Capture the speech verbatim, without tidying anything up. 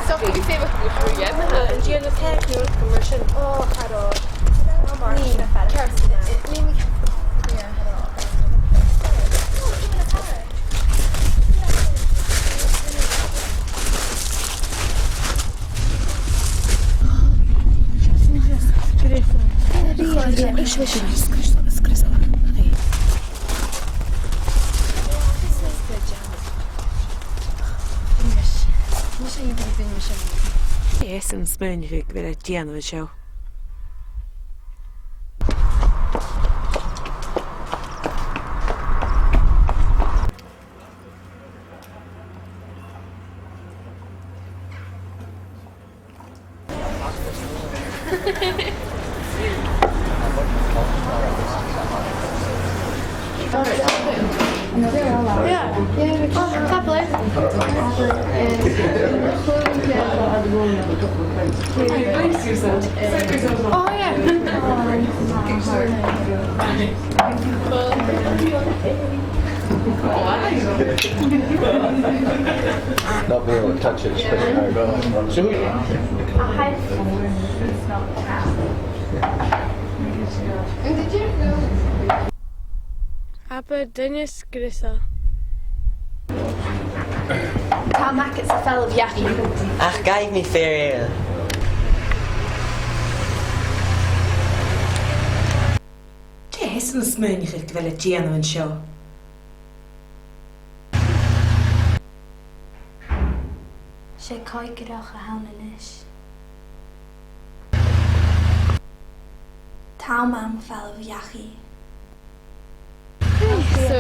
Dè tha thu a' dèanamh? An dèanamh cèic no rudeigin mar sin? Ò, cha robh. Ò, mar sin, ceart. Nì mi. Yeah. Dè tha sibh a' smaoineachadh gu bheil e a' dèanamh an seo? Yeah. Yeah. Oh, tapadh leibh. Oh, yeah. Not be able to touch it, especially hard. So who? Abair duine sgriosail. Tha mi agad sa pheil a' bheachd. Ach gabhaidh mi fear eile. Dè tha sibh a' smaoineachadh gu bheil e a' dèanamh an seo? 'S e coigreach a th' ann a-nis. Tha Mam a' falbh dhachaigh. So,